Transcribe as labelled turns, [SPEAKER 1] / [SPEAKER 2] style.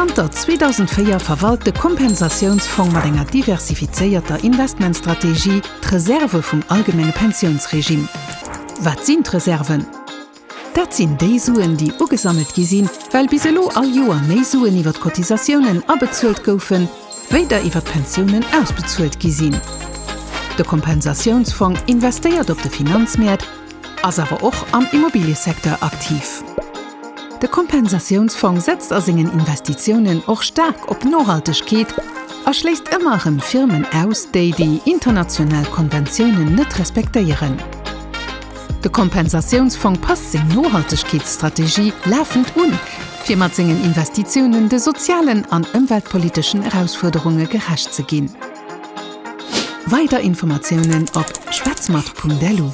[SPEAKER 1] Zanter 2004 verwalt de Kompensatiounsfong mat enger diversifizéierter Investmentstrategie d'Reserve vum allgemenge Pensiounsregime. Wat sinn d'Reserven? Dat sinn déi Suen, déi ugesammelt gi sinn, well bis elo all Joer méi Suen iwwer d'Cotisatiounen abezuelt goufen, wéi der iwwer d'Pensiounen ausbezuelt gi sinn. De Kompensatiounsfong investéiert op de Finanzmäert, ass awer och am Immobiliësecteur aktiv. De Kompensatiounsfong setzt a sengen Investitiounen och staark op Nohaltegkeet a schléisst ëmmer erëm Firmen aus, déi déi international Konventiounen net respektéieren. De Kompensatiounsfong passt seng Nohaltegkeetsstrategie lafend un, fir mat sengen Investitiounen de sozialen an ëmweltpoliteschen Erausfuerderunge gerecht ze ginn. Weider Informatiounen op schwätzmat.lu.